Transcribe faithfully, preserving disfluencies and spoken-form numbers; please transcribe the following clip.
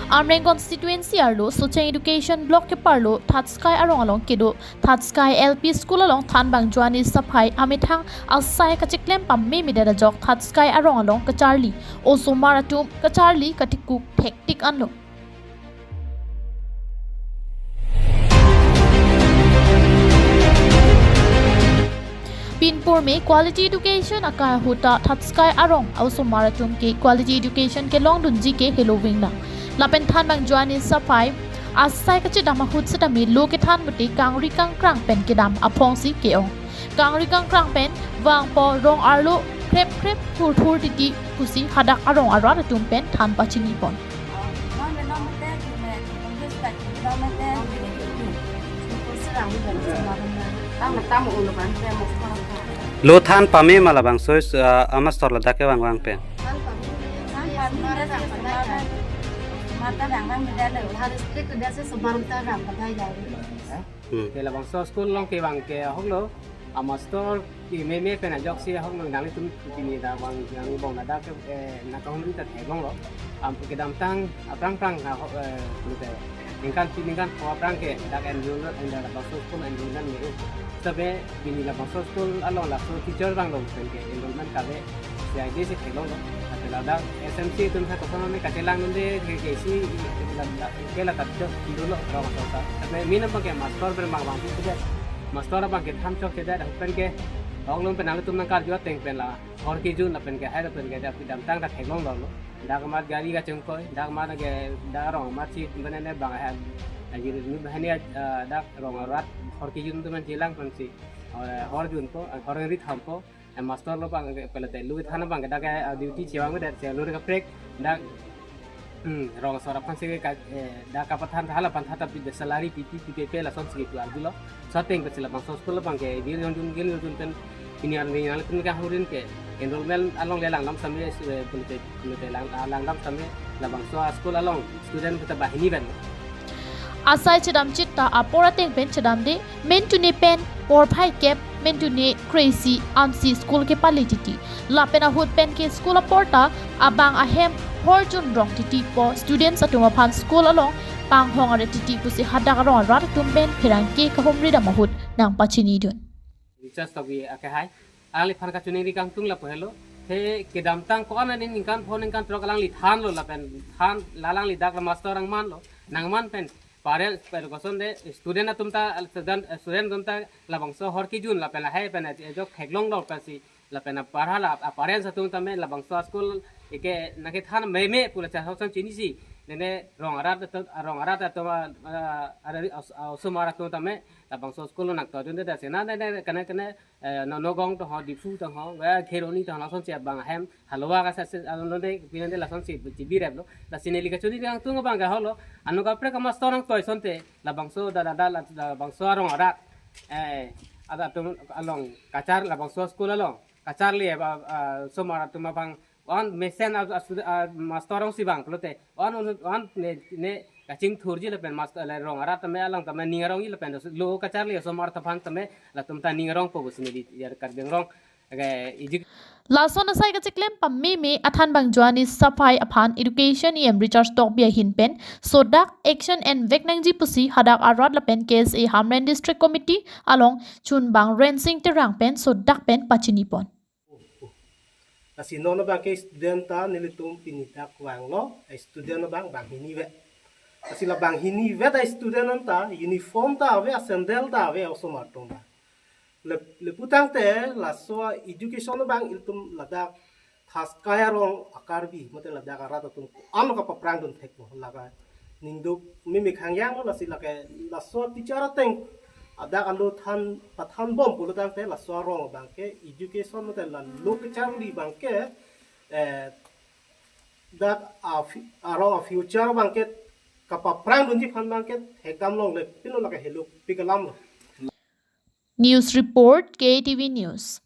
Amreng constituency arlo Socheng Education Block keparlo Thatskai arong along kedo Thatskai L P School along thanbang Joanne Saphai amethang asai kachiklem pame medet ajok Thatskai arong along kacharli osomar atum kacharli katikuk thektik anlo. Pinpur me quality education akai ahut ta Thatskai arong osomar atum ke quality education kelongdunji ke heloving nang. Lapen thanbang Joanne Saphai asai kachedam ahut setame lo kethan mute kangri kangkrang pen kedam aphongsi ke-ong. Kangri kangkrang pen vangpo rong arlo krep krep thurthur titi pusi hadak arong arat atum pen than pachinipon. Lo than pame ma labangso, ah, amastor ladak kevang vang pen? Hmm. Ke labangso school along kevang ke ahoklo, amastor kememe pen ajoksi ahoklo nanglitum pini dak vang yang bong ladak ke, eh, nangkahumri ta theklonglo. Am kedamtang aphrang phrang ahok, eh, pute ningkan pi ningkan pho aphrang ke dak enroll, eh, dak labangso school enrollment me-o. Seta pini labangso school along laso teacher vanglo pen ke enrollment kave C I D si theklonglo. Ante ladak S M C atum ha koson ne kachelangdunde ke, ke si la, la, ke la kachok dolo rong asor ta. Tapi minam abang ke mastor pen bang bang si kedet. Mastor abang ke than chokchedet pen ke ahoklo pen nanglitum nangkarju ateng pen la hor kejun lapen ke hai lapen ke dak kedamtang ta theklonglo. Dak amat gari kachongkoi, dak amat ke dak rong amat si bene ne bang hai. Ajir ni bahani, ah, dak rong arat hor kejun atum chelang pensi, eh, hor junpo, eh, hor rit hampo. Eh, mastor lo abang ke pele te lo than abang ke dak ke, ah, duty chevang ke dak che lo kaprek dak, hmm, rong asor aphan si ke ka, eh, dak kapathan hala pantha tapi salary pipi pipi pe lasonsi ke arjulo. Seta pen si labangso school abang ke gil jong jun gil jong jun pen pini arni nanglitum kanghurin ke enrollment along le langdam same, eh, pute pute lang, ah, langdam same labangso school along student kita banghini pen. Asai chedam chit ta apor ateng pen chedamde mentune pen porphai kep mentune crazy ansi school kepale titi. Lapen ahut pen ke school apor ta abang ahem hor jun rong titi po students atum aphan school along panghong are titi pusi hadak arong arat atum pen pherangke kahumri dam ahut nangpachinidun. Richard Tokbi ake hai. Alangli aphan kachiningri kangtung lapu helo. He kedamtang ko-an aningkan pho ningkan throk alangli thanlo lapen than la alangli dak la mastor nangmanlo. Nangman pen parents pen koson de student atum ta student, student atum ta labangso hor kejun lapen lahai pen ajok theklonglo pensi lapen aparha la, ah, parents atum tame labangso school eke nangkethan meme pu la chahok san chinisi. Nene rong arat atum, rong arat atum, ah, ah, ah, osomar atum tame labangso school nangtodunde dak sena nene kene kene, eh, no, Nagaon tong ho, Diphu tong ho, eh, Kheroni tong ho, lasonsi abang ahem, halowa ka sa se, alonde, pinande lasonsi chibireplo. Lasi neli kachiningri kangtung abang ke holo, anut kaprek amastor nangtoi asonte, labangso da, da, da, la, labangso arong arat, eh, arat atum along, kachar labangso school along, kacharli, eh, ba, ah, osomar atum abang, on mesen a, a, a, mastor alongsi vang pulote, on, on, on ne, ne kachingthurji lapen mastor le rong arat tame alang tame ning arongji lapen lo kacharli osomar ta aphan tame latum ta ning arongpo pusi neli ya Karbi Anglong ke ijik. Lason asai kachiklem pameme athanbang Joanne Saphai aphan Education E M Richard Tokbi ahin pen sodak action envek nangji pusi hadak arat lapen K S A Hamren District Committee along chunbang Rensing Terang pen sodak pen pachinipon. Lasi non abang ke student ta nelitum pini dak vanglo, student abang banghinivet. Lasi la banghinivet a student anta uniform ta ave, a sandal ta ave osomar atum abang. Le, lapu tangte laso education abang ilitum ladak Thatskai arong a Karbi, mate ladak arat atum ko-an lo kapaprangdun thekpo laga ningduk mimi khangyang lo lasi lake laso teacher ateng adak alo than pathan bom pulo tangte laso arong abang ke education mate la lo kacharli abang ke, eh, dak a fi-, arong a future abang ke kapaprangdunji aphan abang ke hekdam longle pilo lake helopik alam lo. News report, K T V News.